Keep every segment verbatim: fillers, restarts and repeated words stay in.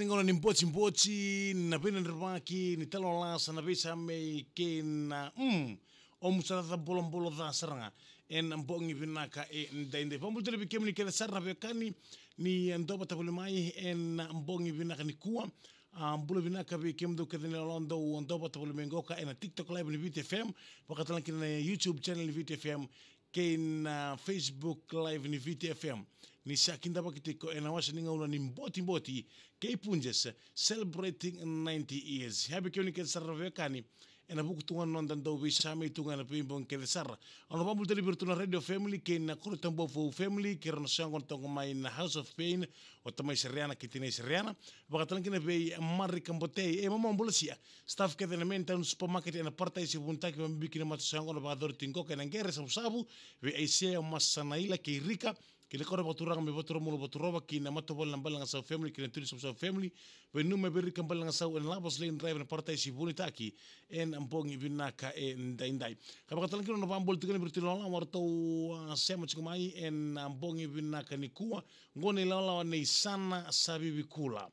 Ni gauna ni botiboti, na veidredrevaki, ni talanoa lasa, na veisamei kei na, mm, o musa ca bolobolo ca sara ga. Ena bogi vinaka edaidai. Vakabula tale vei kemuni kece sara na veiwekani ni dau vata voli mai ena bogi vinaka nikua. A, bula vinaka vei kemudou kece na lolodou dau vata voli mai qoka ena TikTok live ni Viti F M, vakatalega kina na YouTube channel ni Viti F M, kei na Facebook live ni Viti F M. Ni sa kidavaki tiko ena wasa ni gauna ni botiboti kei Punjas, celebrating ninety years. Ia vei kemuni kece sara na veiwekani, ena vuku tu ga na noda dau veisamei tu ga ena veibogi kece sara. Au na vakabula tale vei iratou na Radio Family kei na Korotabou Vou Family, kei rau na soqo na toka mai na House of Pain, o tamai Sereana kei tinai Sereana. Vakatalega kina vei Marika Botei, e mama bula sia. Staff kece na Main Town Supermarket ena Paradise Vunitaki, vakabibi kina mata soqo na vakayacori tiko ena qere savusavu, vei Aisea, Masanaila kei Rika, kei na koro vakaturaga mai Vaturomulu, Vaturova, kei na matavuvale na Balegasavu Family, kei na Tui ni Savusavu Family, vei Numa, vei Rika Balegasavu ena Lovers Lane Drive ena Paradise Vunitaki, ena bogi vinaka edaidai. Ka vakatalega kina na vakabula tiko ni viritu ni lawalawa, o ratou, a, sema tiko mai ena bogi vinaka nikua, qo na ilawalawa nei Sana Savivikula.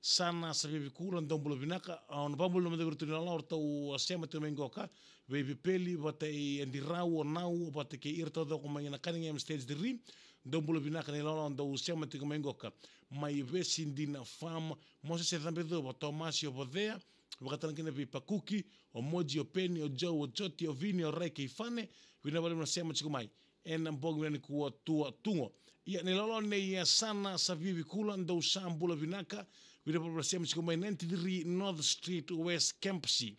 Sana Savivikula, dou bula vinaka. A, na vakabula na noda viritu ni lawalawa, o ratou sema tiko mai qoka, vei Vipeli vata i Adirau, o Nau vata kei ira taucoko mai na Cunningham Stage three. Dou bula vinaka na ilawalawa dou sema tiko mai qoka. Mai Vesidina Farm, Mosese Cabecuva, Tomasi o Vocea, vakatalega kina vei Pakuki, o Moji, o Peni, o Joe, o Joti, o Vini, o Rai kei Fane. Vinaka vakalevu na sema tiko mai ena bogi vinaka nikua, tua tu qo. Ia na ilawalawa nei Sana Savivikula, dou sa bula vinaka. Vinaka vakalevu na sema tiko mai, ninety-three North Street West, Kempsey.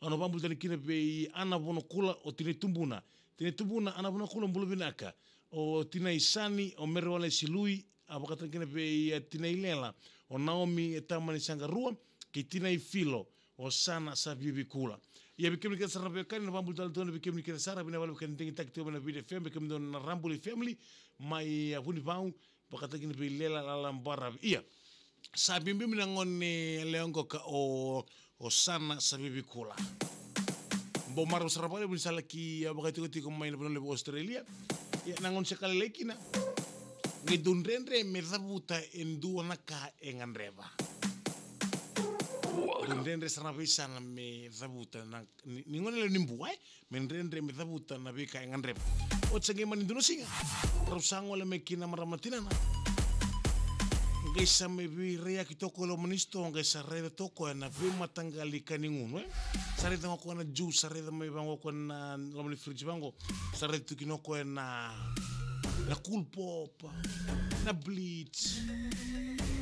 Au na vakabula tale kina vei Ana Vonokula, o tinai tubuna. Tinai tubuna Ana Vonokula, bula vinaka. O tinai Sani, o Merewalesi Lui, a, vakatalega kina vei, a, tinai Lela, o Naomi, e, tamani Sagarua, kei tinai Filo, o Sana Savivikula. Ia vei kemuni kece sara na veiwekani, na vakabula tale tu ga vei kemuni kece sara, vinaka vakalevu kemuni na digitaki tiko mai na Viti F M, vei kemudou na Rabuli Family mai, a, Vunivau, vakatalega kina vei Lela, Lala, Baravi. Ia, sa biubiu mai na gone yalewa qoka o, o Sana Savivikula. Bau marau sara vakalevu ni sa laki, a, vakaitikotiko mai na vanua levu Australia. Ia na gauna se ka lailai kina, qai dau dredre me cavuta e dua na ka e gadreva. Dau dredre sara vei Sana me cavuta na, ni, ni gone lewe ni Bua, e, me dredre me cavuta na veika e gadreva. Oti sa qai mani dua na siga, rau sa gole mai kina marama na tinana. Qai sa mai veiraiyaki toka e loma ni sitoa, qai sa raica toka ena veimataqali ka ni gunu, e. Sa raica ga o koya na juice, sa raica mai vaqo o koya na loma ni fridge vaqo. Sa raica tu kina o koya na, na Cool Pop, na Bleach.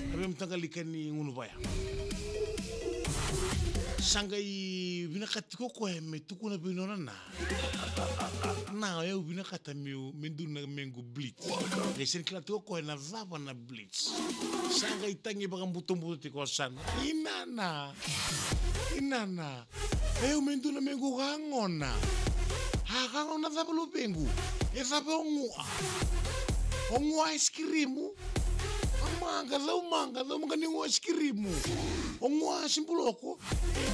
Na veimataqali ka ni gunu vaya. Sa qai vinakata tiko o koya me tukuna vei nona na, na, o yau vinakata meu, me dua na mequ Bleach. Qai sega ni kila tiko o koya na cava na Bleach. Sa qai tagi vakabutobuto tiko o Sana. Inana. Inana. E, au me dua na mequ gagona. A, gagona cava luvequ? E cava o gua? O gua aisikirimu? A, maqa, cau maqa, cau maqa ni gua aisikirimu. O gua sibuloko?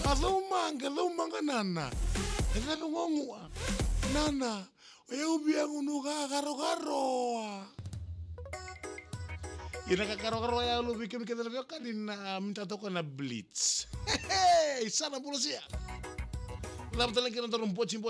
A, cau maqa, cau maqa nana. E cava o gua? Nana. O yau via gunu kakarokaroa. Ia na kakarokaroa ya, lou vei kemuni kece na veiwekani, na, a, mita toka na Bleach. Hey, Sana bula sia. Cava tale kina na taro botiboti.